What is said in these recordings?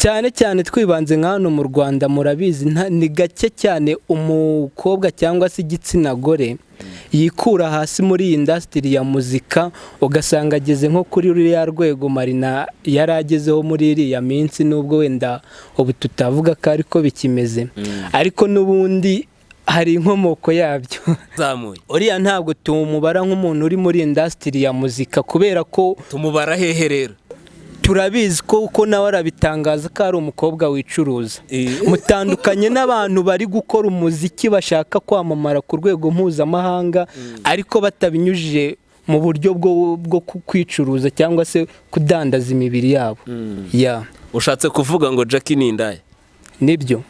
Cyane cyane twibanze nka hano mu Rwanda, murabizi, ni gake cyane umukobwa cyangwa se igitsina gore yikura hasi muri iyi industry ya muzika, ugasanga ageze nko kuri ruriya rwego Marina yari agezeho muri iriya minsi, nubwo wenda ubu tutavuga ko ariko bikimeze, ariko n'ubundi hari inkomoko yabyo. Zamuye. Uriya ntabwo tumubara nk'umuntu uri muri industry ya muzika, kubera ko Tumubara hehe rero? Turabizi ko uko nawe arabitangaza ko ari umukobwa wicuruza. Mutandukanye n'abantu bari gukora umuziki bashaka kwamamara ku rwego mpuzamahanga, ariko batabinyujije mu buryo bwo kwicuruza cyangwa se kudandaza imibiri yabo ya. Ushatse kuvuga ngo Jackie ni indaya? Nibyo.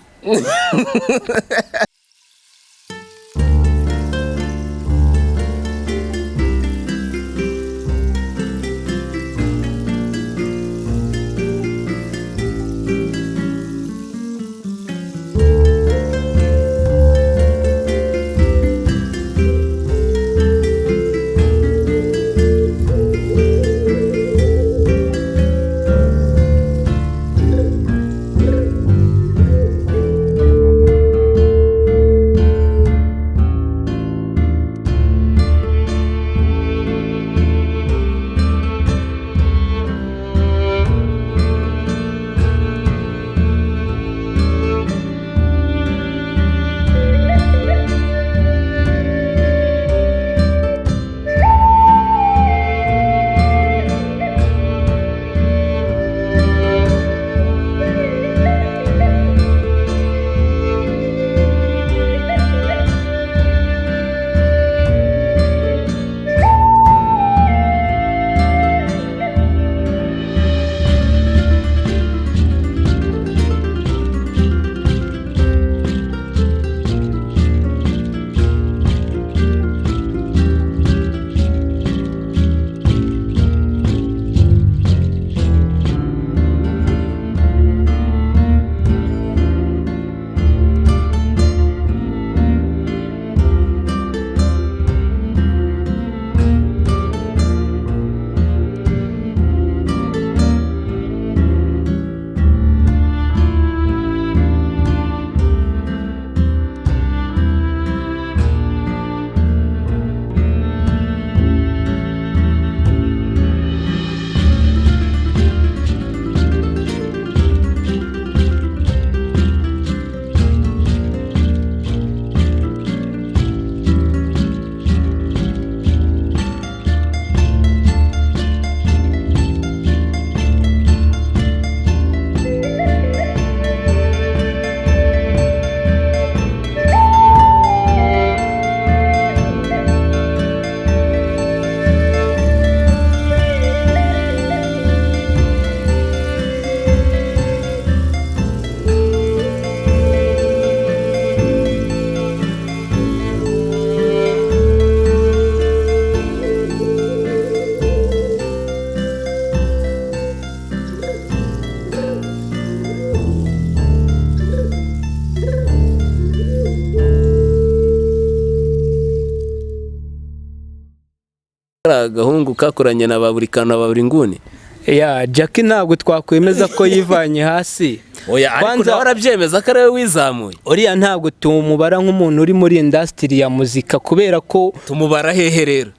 Agahungu kakoranye na ba buri kantu na ba buri nguni. Ya, Jackie ntabwo twakwemeza ko yivanye hasi. Oya, ariko nawe arabyemeza ko ari we wizamuye. Uriya ntabwo tumubara nk'umuntu uri muri industry ya muzika, kubera ko Tumubara hehe rero?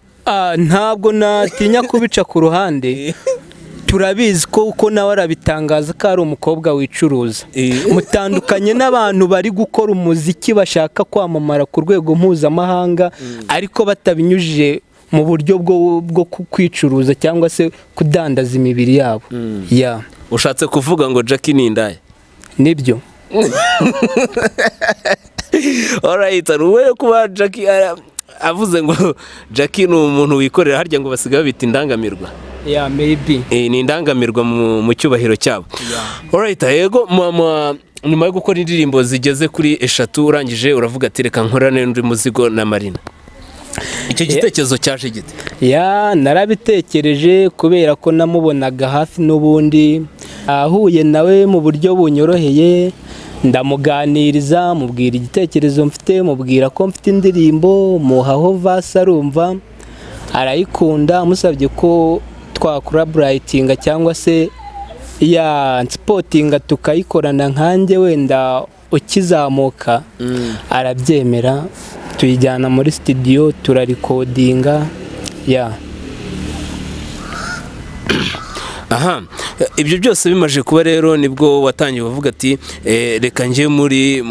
Ntabwo natinya kubica ku ruhande. Turabizi ko uko nawe arabitangaza ko ari umukobwa wicuruza. Mutandukanye n'abantu bari gukora umuziki bashaka kwamamara ku rwego mpuzamahanga, ariko batabinyujije mu buryo bwo kwicuruza cyangwa se kudandaza imibiri yabo ya. Ushatse kuvuga ngo Jackie ni indaya? Nibyo. Alright, wowe kuba Jackie avuze ngo Jackie ni umuntu wikorera, harya ngo basigaye babita indangamirwa? Yeah, maybe. Ni indangamirwa mu cyubahiro cyabo. Alright, yego, nyuma yo gukora indirimbo zigeze kuri 3, urangije uravuga ati reka nkorane n'undi muzigo na Marina. Icyo gitekerezo cyaje gite? Ya, narabitekereje kubera ko namubonaga hafi n'ubundi, ahuye nawe mu buryo bunyoroheye, ndamuganiriza, mubwira igitekerezo mfite, mubwira ko mfite indirimbo, muhaho verse arumva arayikunda, musabye ko twakora brightinga cyangwa se Yansupportinga tukayikorana nkanjye wenda ukizamuka, arabyemera, tuyijyana muri studio turarecordinga ya. Aha, ibyo byose bimaze kuba rero, nibwo watangiye uvuga ati: "Reka njye muri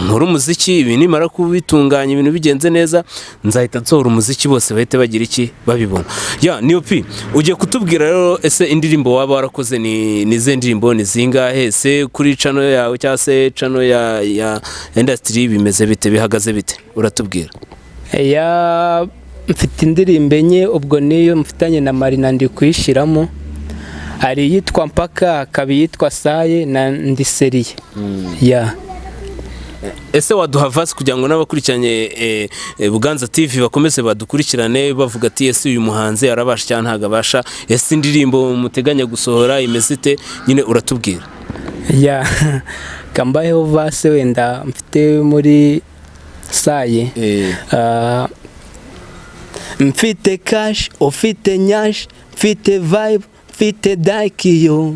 nkore umuziki, ibintu nimara kubitunganya, ibintu bigenze neza, nzahita nsohora umuziki, bose bahite bagira iki, babibona." Ya Niyo P, ugiye kutubwira rero, ese indirimbo waba warakoze ni izihe ndirimbo, ni zingahe? Ese kuri channel yawe cyangwa se channel ya industry bimeze bite, bihagaze bite? Uratubwira. Yeah, mfite indirimbo enye. Ubwo niyo mfitanye na Marina ndi kuyishyiramo. Hari iyitwa Mpaka, hakaba iyitwa Saye na Ndiseriye ya. Ese waduha verse kugira ngo n'abakurikiranye Buganza TV bakomeze badukurikirane, bavuga ati: "Ese uyu muhanzi arabasha cyangwa ntabwo abasha? Ese indirimbo muteganya gusohora imeze ite?" Nyine uratubwira. Yeah, kambayeho verse wenda mfite muri Saye. Mfite cash, ufite nyash, mfite vibe, mfite dakiyo,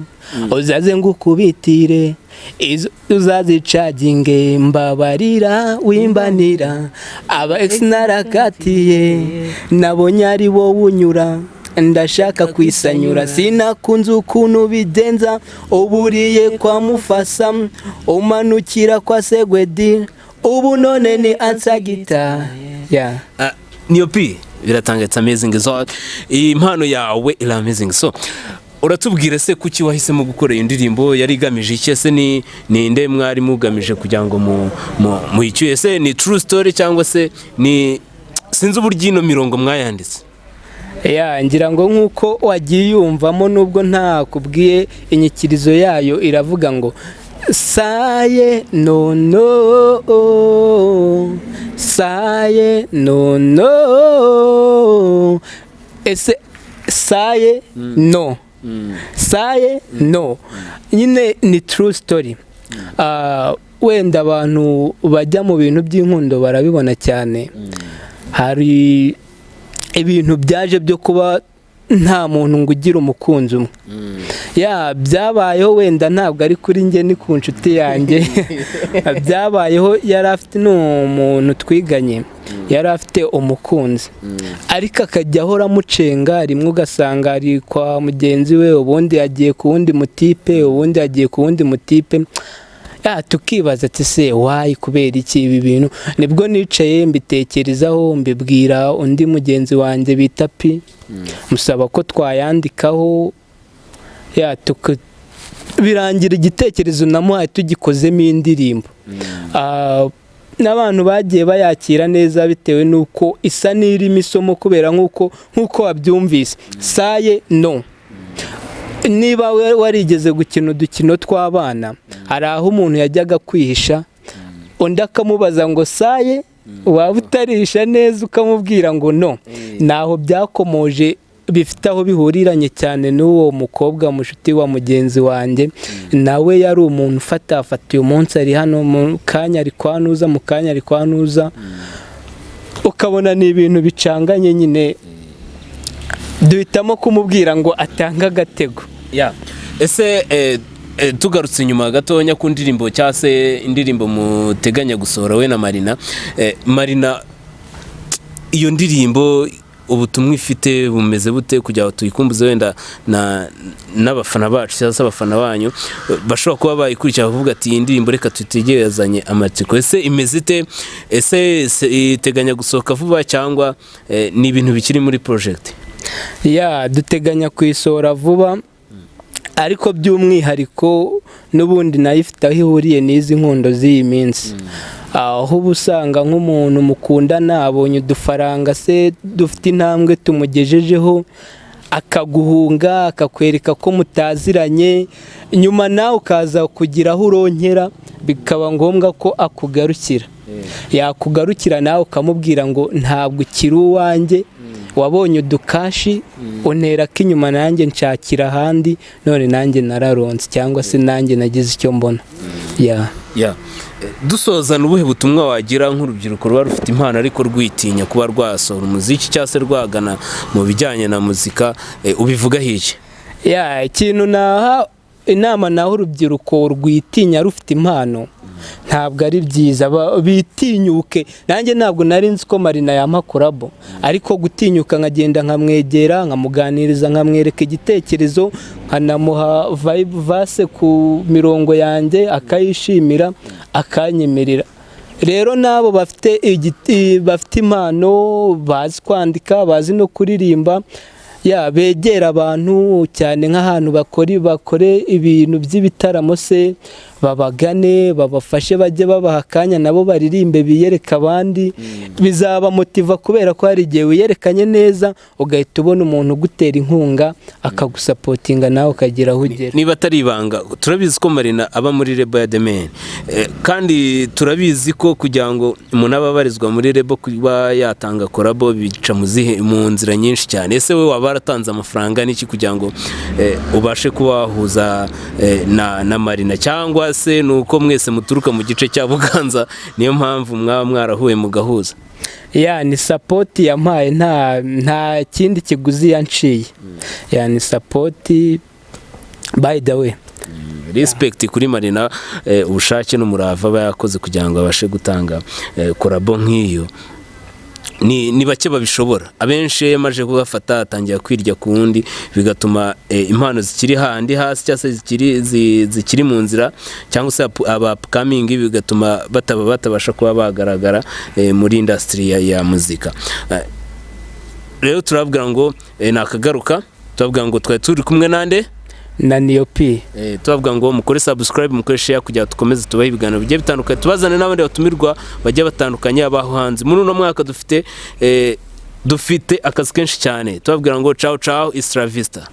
uzaze ngukubitire izo uzazicaginge, mbabarira wimbanira aba ex narakatiye, nabonye ari wowe unyura, ndashaka kwisanyura, sinakunze ukuntu bigenza, uburiye kwa Mufasa, umanukira kwa Segwedi, ubu none ni ansagita yeah. Niyo P, biratanga, it's amazing. So iyi mpano yawe iri amazing. So uratubwira se, kuki wahisemo gukora iyi ndirimbo? Yari igamije iki? Ese ni ninde mwari mugamije kugira ngo muyicyuye? Ese ni true story cyangwa se ni, sinzi uburyo ino mirongo mwayanditse? Yeah, ngira ngo nk'uko wagiye yumvamo, nubwo ntakubwiye inyikirizo yayo, iravuga ngo saye no no, saye no no. Ese saye no, saye no, nyine ni true story. Wenda abantu bajya mu bintu by'inkundo barabibona cyane. Hari ibintu byaje byo kuba nta muntu ngo ugira umukunzi umwe. Yeah, byabayeho, wenda ntabwo ari kuri njye, ni ku nshuti yanjye byabayeho. Yari afite n'umuntu twiganye, yari afite umukunzi, ariko akajya ahora amucenga. Rimwe ugasanga ari kwa mugenzi we, ubundi yagiye ku wundi mutipe, ubundi yagiye ku wundi mutipe. Yeah, tukibaza ati: "Se why, kubera iki ibi bintu?" Nibwo nicaye mbitekerezaho, mbibwira undi mugenzi wanjye bita Pi, musaba ko twayandikaho. Yeah, birangira igitekerezo namuhaye tugikozemo indirimbo. N'abantu bagiye bayakira neza bitewe n'uko isa n'irimo isomo, kubera nk'uko wabyumvise, saye no, niba warigeze gukina udukino tw'abana, hari aho umuntu yajyaga kwihisha, undi akamubaza ngo saye, waba utarisha neza ukamubwira ngo no. Naho byakomoje, bifite aho bihuriranye cyane n'uwo mukobwa mushuti wa mugenzi wanjye. Nawe yari umuntu ufatafata, uyu munsi ari hano, mu kanya ari kwa nuza, mu kanya ari kwa nuza, ukabona ni ibintu bicanganye. Nyine duhitamo kumubwira ngo atange agatego. Yeah. Ese tugarutse inyuma gatonya ku ndirimbo cyangwa se indirimbo muteganya gusohora we na Marina, Marina, iyo ndirimbo ubutumwa ifite bumeze bute, kugira ngo tuyikumbuze wenda n'abafana bacu cyangwa se abafana banyu bashobora kuba bayikurikira bakavuga ati: "Iyi ndirimbo reka tuyitegerezanye amatsiko"? Ese imeze ite? Ese iteganya gusohoka vuba cyangwa ni ibintu bikiri muri project? Yeah, duteganya kuyisohora vuba, ariko by'umwihariko n'ubundi nayo ifite aho ihuriye n'izi nkundo z'iyi minsi, aho uba usanga nk'umuntu mukundana abonye udufaranga se dufite intambwe tumugejejeho, akaguhunga, akakwereka ko mutaziranye, nyuma nawe ukaza kugira aho uronkera, bikaba ngombwa ko akugarukira. Yakugarukira, nawe ukamubwira ngo ntabwo ukiri uwanjye, wabonye udukashi untera ko inyuma, nanjye nshakira ahandi, none nanjye nararonse cyangwa se nanjye nagize icyo mbona ya. Yeah. Dusoza, ni ubuhe butumwa wagira nk'urubyiruko ruba rufite impano ariko rwitinya kuba rwasohora umuziki cyangwa se rwagana mu bijyanye na muzika? Ubivugaho iki? Yeah, ikintu naha Inama naho urubyiruko rwitinya rufite impano, ntabwo ari byiza. Bitinyuke. Nanjye ntabwo nari nzi ko Marina yampa collabo, ariko gutinyuka nkagenda nkamwegera, nkamuganiriza, nkamwereka igitekerezo, nkanamuha vibe verse ku mirongo yanjye, akayishimira, akanyemerera. Rero n'abo bafite igiti, bafite impano, bazi kwandika, bazi no kuririmba, ya begera abantu cyane nk'ahantu bakore ibintu by'ibitaramo se, babagane, babafashe, bajye babaha akanya nabo baririmbe, biyereke abandi. Bizabamotiva, kubera ko hari igihe wiyerekanye neza ugahita ubona umuntu ugutera inkunga, akagusupportinga, nawe ukagera aho ugera. Niba atari ibanga, turabizi ko Marina aba muri label ya The Mane. Kandi turabizi ko kugira ngo umuntu abe abarizwa muri label, kuba yatanga collabo bica mu nzira nyinshi cyane. Ese wowe waba waratanze amafaranga n'iki kugira ngo ubashe kuba wahuza na Marina, cyangwa se ni uko mwese muturuka mu gice cya Buganza, niyo mpamvu mwaba mwarahuye mugahuza? Ya, ni support yampaye, nta kindi kiguzi yanciye. Ya, ni support, by the way. Respect kuri Marina, ubushake n'umurava aba yakoze kugira ngo abashe gutanga collabo nk'iyo ni bake babishobora. Abenshi iyo yamaze kubafata atangira kwirya ku wundi, bigatuma impano zikiri handi hasi cyangwa se zikiri mu nzira, cyangwa se aba upcoming, bigatuma batabasha kuba bagaragara muri industry ya muzika. Rero turababwira ngo nakagaruka. Turababwira ngo twari turi kumwe nande? Na Niyo P. Tubavuga ngo mukore subscribe, mukore share, kugira ngo dukomeze tubahe ibiganiro bigiye bitandukanye, tubazane n'abandi batumirwa bagiye batandukanye, abahanzi. Muri uno mwaka dufite akazi kenshi cyane. Tubabwira ngo ciao ciao, istra vista.